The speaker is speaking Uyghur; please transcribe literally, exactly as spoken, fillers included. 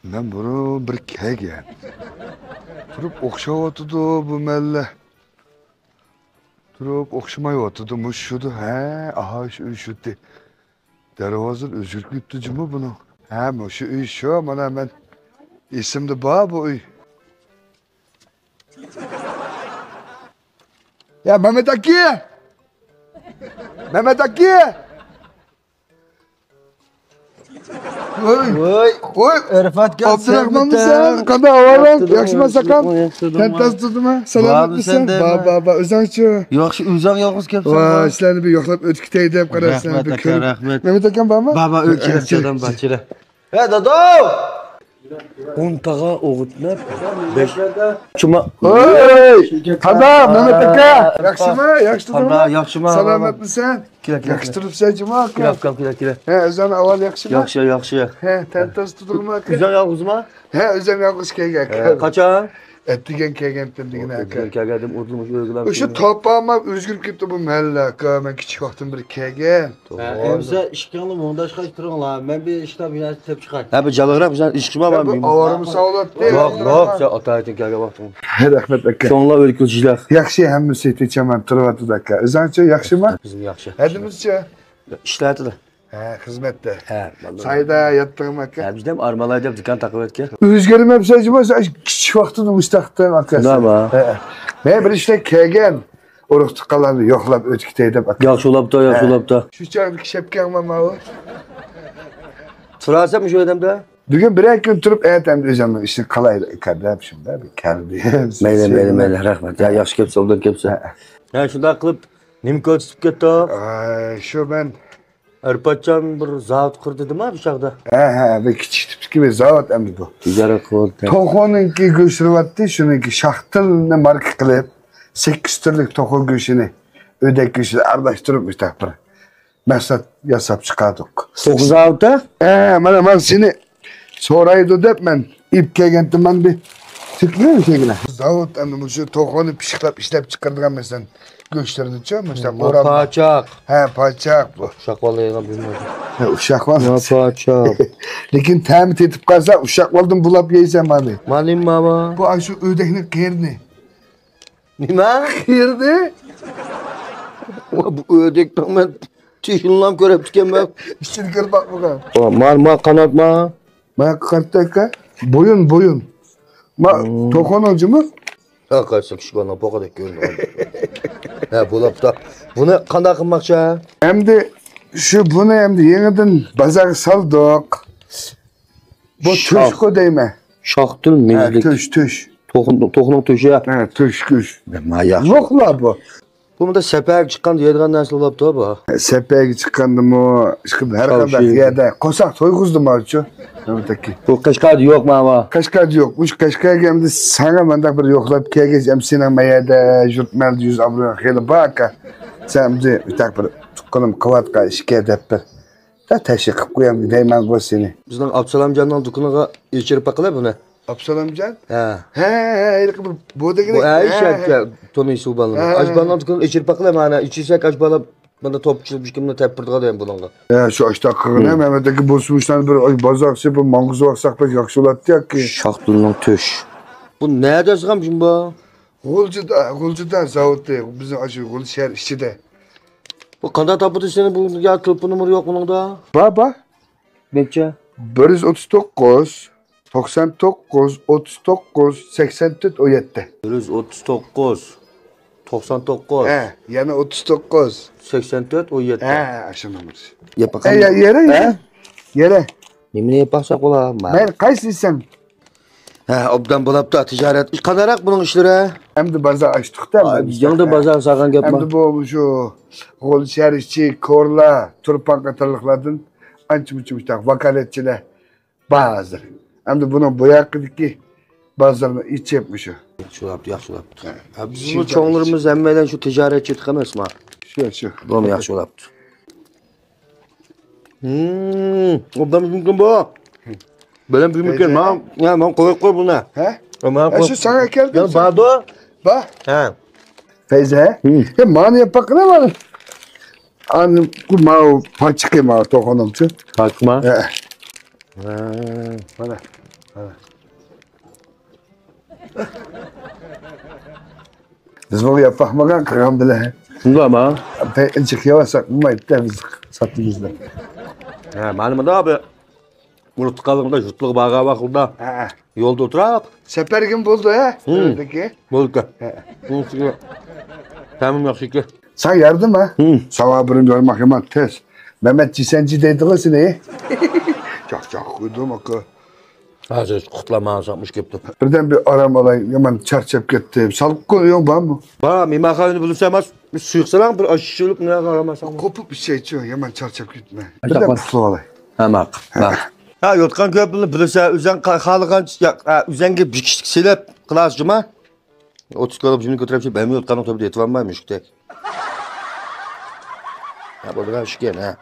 مەن بۇرۇن بىر كەلگەن. تۇرۇپ ئوخشاۋاتىدۇ بۇ مەھەللە. تۇرۇپ ئوخشىمايۋاتىدۇ، مۇشۇ شۇدۇ. ھە، ئاھا، شۇ ئۆي شۇدى. دەرۋازىنى ئۆزگەرتمەپتۇ جۇمۇ بۇنىڭ. ھە، مۇشۇ ئۆي شۇ، مانا مەن ئېسىمدە بار بۇ ئۆي. يا مەمەت ئاكا! مەمەت ئاكا! ۋوي! ۋوي! ۋوي! ئەرىپات ئابدۇراخمانمۇ سەن؟ قانداق ئەھۋالىڭ؟ ياخشىمۇ ساقام؟ سەن تاز تۇردۇڭمۇ؟ سالامەتمىسەن؟ بار، بار، بار. ئۆزۈڭچۇ؟ ياخشى، ئۆزۈڭ يالغۇز كەپسەن. ۋاي، سىلەرنى بىر يوقلاپ ئۆتۈپ كېتەي دەپ قارا سىلەرنى بىر كۆرۈپ. رەھمەت، ئاكا، رەھمەت. مەمەت ئاكام بارمۇ؟ بار، بار، ئۆي كىرىپ چىقىدۇ، بار، چىقىدۇ. ھە، دادا! ئون تاغا ئوغۇتنى بەش. چۇما. ھەي! قانداق، مەمەت ئاكا؟ ياخشىمۇ؟ ياخشى تۇردۇڭمۇ؟ ياخشىمۇ؟ سالامەتمىسەن؟ كېلە، كېلە، ياخشى تۇرۇپسەن جۇمۇ ئاكا؟ كېلە، كېلە، كېلە. ھە، ئۆزۈڭنىڭ ئەھۋالى ياخشىمۇ؟ ياخشى، ياخشى. ھە، تەن تازا تۇردۇڭمۇ ئاكا؟ ئۆزۈڭ يالغۇزمۇ؟ ھە، ئۆزۈم يالغۇز كەلگەن ئاكا. ھە، قاچان؟ ئەتىگەن كەلگەنتىم دېگىن ئاكا. ئەتىگەن كەلگەندىم، ئۇدۇل مۇشۇ ئۆيگىلا. ئوشۇ تاپاماپ ئۆزگىرىپ كەتتى بۇ مەھەللە ئاكا. مەن كىچىك ۋاقتىم بىر كەلگەن. ھە، ئەمىسە ئىككىڭلار مۇڭداشقاچ تۇرۇڭلار. مەن بىر ئىشتا بىر نەرسە تېپىپ چىقاي. ھە، بىر جالغىراق بىزنىڭ ئىشقىمۇ بار. بۇ ئاۋارىمۇ ساۋلاتتى. يوق، يوق، سەن ئاتايىتىن كەلگەن ۋاقتىڭ. رەھمەت ئاكا. چوڭلار ئۆلكە جىلەخ. ياخشى، ھەممىسى تىنچ ئامان تۇرۇۋاتىدۇ ئاكا. ئۆزۈڭچۇ ياخشىمۇ؟ بىزمۇ ياخشى. ھەدىمىزچە؟ ئىشلەتىدۇ. ھە، خىزمەتتە. ھە، سايدا ياتتىڭمۇ ئاكا؟ ھە، بىزدەم ئارمالاي دەپ دۇكان تاقىۋەتكەن. ئۆزگەرمەپسەن جۇمۇ، سەن كىچىك ۋاقتىدا مۇشتاقتىڭ ئاكا. شۇنداقمۇ؟ ھە. مەن بىر ئىشتە كەلگەن. ئۇرۇق تۇغقانلارنى يوقلاپ ئۆتۈپ كېتەي دەپ ئاكا. ياخشى بولاپتۇ، ياخشى بولاپتۇ. شۇ چاغدىكى شەپكەڭمۇ ماۋۇ؟ تۇرارسەن مۇشۇ ئادەمدە؟ بۈگۈن بىرەر كۈن تۇرۇپ، ئەتە ئەمدى ئۆزۈمنىڭ ئىشىنى قىلاي ئاكا دەپ شۇنداق بىر كەلدىم. مەيلى، مەيلى، مەيلى، رەھمەت. يا، ياخشى كەپسەن، ئوبدان كەپسەن. ھە، شۇنداق قىلىپ نېمە كۆرسىتىپ كەتتى؟ ئاي، شۇ مەن ئەرپاتجان بىر زاۋۇت قۇردى دېدىما بۇ چاغدا؟ ھە، ھە، بىر كىچىك تىپتىكى بىر زاۋۇت ئەمدى بۇ. تىجارەت قىلىۋاتىدۇ. توخۇنىڭكى گۆشلىرى بارتتى، شۇنىڭكى شاختىلنى ماركا قىلىپ، سەككىز تۈرلۈك توخۇ گۆشىنى، ئۆدەك گۆشىنى ئارىلاشتۇرۇپ مۇشۇنداق بىر مەھسۇلات ياساپ چىقاردۇق. توخۇ زاۋۇتى؟ ھە، مانا، مانا سېنى سورايدۇ دەپ مەن ئېلىپ كەلگەنتىم، مانا بىر تىكلىۋېتىگىنە. زاۋۇت ئەمدى مۇشۇ توخۇنى پىششىقلاپ ئىشلەپ چىقىرىدىغان مەسىلەن گۆشلىرىنىچۇ، مۇشۇنداق ئورامدا. پاچاق. ھە، پاچاق بۇ. ئۇششاق بالا يېگەن بىلمەيدۇ. ھە، ئۇششاق بالا. پاچاق. لېكىن تەمى تېتىپ قالسا، ئۇششاق بالىدىن بۇلاپ يەيسەن مانا. مانا نېمە بۇ؟ بۇ ئاشۇ ئۆدەكنىڭ قېرىنى. نېمە؟ قېرىنى؟ ۋا، بۇ ئۆدەكنىڭ مەن تېشىنىلا كۆرۈپتىكەنمەن. ئىچىنى كۆرۈپ باقمىغان. ۋا، مانا، مانا قانات، مانا. مانا قارتا ئاكا. بويۇن، بويۇن. ما، توخۇنىڭ جۇمۇ؟ ھە، قايسى كىشى بارنىڭ پوقىدەك كۆرۈنىدۇ. ھە، بولاپتۇ. بۇنى قانداق قىلماقچى؟ ئەمدى شۇ بۇنى ئەمدى يېڭىدىن بازارغا سالدۇق. بۇ شاخ. تۆشكۇ دەيمەن. شاختىل ھە، مېزلىك. تۆش، تۆش. توخۇ-، توخۇنىڭ تۆشى. ھە، تۆش، تۆش. ما ياخشى. يوقلا بۇ. بۇ مۇندا سەپەرگە چىققاندا يەيدىغان نەرسە بولاپتۇ بۇ. سەپەرگە چىققاندىمۇ، ئىشقىلىپ ھەر قانداق يەردە قورساق تويغۇزدى ماۋۇچۇ. بۇ قەشقەردە يوق ماۋۇ. قەشقەردە يوق. مۇشۇ قەشقەرگە ئەمدى ساڭا مانداق بىر يوقلاپ كەلگەچ، ئەمدى سېنىڭ ما يەردە يۇرتمەندە يۈز ئابرۇيۇڭ خېلى بار ئاكا. سەن ئەمدى بىر بىر تۇغقىنىم قىلىۋاتقان ئىشكە دەپ بىر تەشۋىق قىلىپ قويامدۇ دەيمەنغۇ سېنى. بىزنىڭ ئابدۇسالامجاننىڭ دۇكىنىغا ئېچىرىپ باقىلى بۇنى. ئابدۇسالامجان؟ ھە. ھە، ھە، ھېلىقى بىر بۇ دېگىنى. بۇ، ھە، ھە، ئىشەككە ھە. تونۇيسىز بالىنى. ھە، ھە. ئاشبالىنىڭ دۇكىنىغا ئېچىرىپ باقىلى، مانا ئېچىرسەك ئاشبالا مانا توپچىلىپ ھېچكىمنى تەپپىرىدىغان دەيمەن بۇنىڭغا. ھە، شۇ ئاشتا قىلغىنە، مەمەت ئاكا بولسا مۇشۇلارنى بىر ئاي بازار قىلسا، بىر ماڭغۇزۇۋالساق بەك ياخشى بولاتتى ياكى. شاختىلنىڭ تۆش. بۇ نەدە يازغان جۇمبا؟ غۇلجىدا، غۇلجىدا زاۋۇتى، بىزنىڭ ئاشۇ غۇلجا شەھەر ئىچىدە. بۇ قانداق تاپىدۇ سېنى بۇ؟ يا تېلېفون نومۇرى يوق بۇنىڭدا؟ بار، بار. نەچچە؟ بىر يۈز ئوتتۇز توققۇز، توقسان توققۇز، ئوتتۇز توققۇز، سەكسەن تۆت، ئون يەتتە. بىر يۈز ئوتتۇز توققۇز، توقسان توققۇز. ھە، يەنە ئوتتۇز توققۇز. سەكسەن تۆت، ئون يەتتە. ھە، ئاشۇ نومۇر. يەپ باقايلى. ئەي، يەرە، ھە؟ يەرە. نېمىنى يەپ باقساق بولا؟ مەن قايسى دېسەم؟ ھە، ئوبدان بولاپتۇ، تىجارەت. قانداقراق بۇنىڭ ئىشلىرى؟ ئەمدى بازار ئاچتۇق-دە، ئا، يېڭىدا بازار سالغان گەپمۇ؟ ئەمدى بۇ شۇ غۇلجا شەھەر ئىچى، كورلا، تۇرپان قاتارلىقلاردىن ئانچە-مۇنچە مۇشۇنداق ۋاكالەتچىلەر بار ھازىر. ئەمدى بۇنىڭ بۇ ياقىدىكى بازىرىنى ئېچىپ مۇشۇ. ياخشى بولاپتۇ، ياخشى بولاپتۇ. ھە، ھە، بىزمۇ چوڭلىرىمىز ھەممەيلەن شۇ تىجارەتچى ئەمەسمۇ؟ شۇ، شۇ. بۇمۇ ياخشى بولاپتۇ. ھىم، ئوبدان بىزنىڭكى بۇ. بەلەن بىزنىڭكى. ماڭا، يا، ماڭا قويۇپ قوي بۇنى. ھە؟ ماڭا قوي. شۇ ساڭا كەلدى. يا، باردۇ. بار. ھە. فەيزە، ھە؟ ھىم. يا، مانا ياپاققىنا مانا. ئانى، بۇ ماۋۇ پاچىقى ماۋۇ توخۇنىڭچۇ. پاچىقما؟ ھە. ھە. مانا. بىز بۇنى ياپاقمىغان قىلغان بىلەن. شۇنداقما؟ پەي ئىنچىك ياۋا ساقلىمايتتى بىز ساتىمىزدا. ھە، مانا مۇندا بىر ئۇرۇق تۇغقانلىرىمدا يۇرتلىرىغا بارغان ۋاقتىدا ھە. يولدا ئولتۇراپ. سەپەرگىمۇ بولدى ھە؟ ھىم. سەپەردىكى. بولدى. ھە. بۇنىڭ ئۈستىگە تەمىم ياخشىكەن. ساڭا ياردىم ھە؟ ھىم. ساڭا بىرىم يارماق يامان تەس. مەمەت جىسەنجى دەيدىغۇ سېنى. چاق چاق قويدۇم ئاكا. ھازىر قۇتلاماڭ ساقمۇش كەپتۇ. بىردەم بىر ئارام ئالاي، يامان چارچاپ كەتتىم. سالقىن ئۆيۈڭ بارمۇ؟ بار، مېھمانخانىنى بىلسە ئەمەس، بىر سۇيۇق سالاڭ، بىر ئاش ئىچىپ مېنى ئارام ئالساڭ. قوپۇپ ئىچەيچۇ، يامان چارچاپ كەتمە. بىردەم ئۇخلاپ ئالاي. ھە، ماقۇل. ھە. ھە، يوتقان كۆپ بىلسە، ئۆزەڭ خالىغان، يا، ئۆزەڭگە بېكىشلىك سېلىپ قىلارسىز جۇما. ئوتتۇز كىلو جىمنى كۆتۈرۈپ، بەلمە يوتقاننىڭ تۆپىدە يېتىۋالماي مۈشۈكتەك. ھە، بولىدىغان ئىشكەن، ھە.